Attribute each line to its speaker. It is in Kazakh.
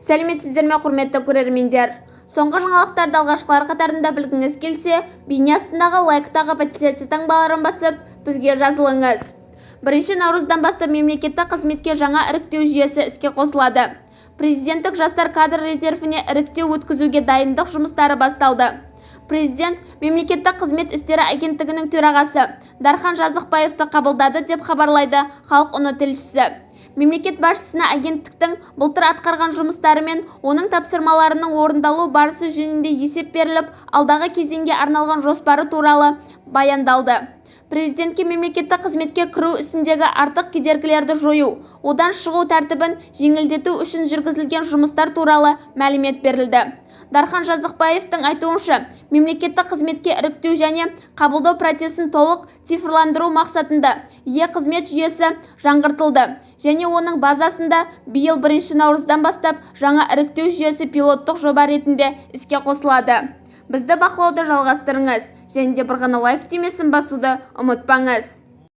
Speaker 1: Сәлеметсіздер ме, құрметті көрермендер! Соңғы жаңалықтарды алғашқылар қатарында білгіңіз келсе, бейне астындағы лайктағы «Подписаться» таңбаларын басып, бізге жазылыңыз. Бірінші наурыздан бастап мемлекеттік қызметке жаңа іріктеу жүйесі іске қосылады. Президенттік жастар кадр резервіне іріктеу өткізуге дайындық жұмыстары басталды. Президент Мемлекеттік қызмет істері агенттігінің төрағасы Дархан Жазықбаевты қабылдады, деп хабарлайды «Халық үні» тілшісі. Мемлекет басшысына агенттіктің былтыр атқарған жұмыстары мен оның тапсырмаларының орындалу барысы жөнінде есеп беріліп, алдағы кезеңге арналған жоспары туралы баяндалды. Президентке мемлекеттік қызметке кіру ісіндегі артық кедергілерді жою, одан шығу тәртібін жеңілдету үшін жүргізілген жұмыстар туралы мәлімет берілді. Дархан Жазықбаевтың айтуынша, мемлекеттік қызметке іріктеу және қабылдау процесін толық цифрландыру мақсатында е-қызмет жүйесі жаңғыртылды және оның базасында биыл бірінші наурыздан бастап жаңа іріктеу жүйесі пилоттық жоба ретінде іске қосылады. Бізді бақылауды жалғастырыңыз және де бір ғана лайк түймесін басуды ұмытпаңыз.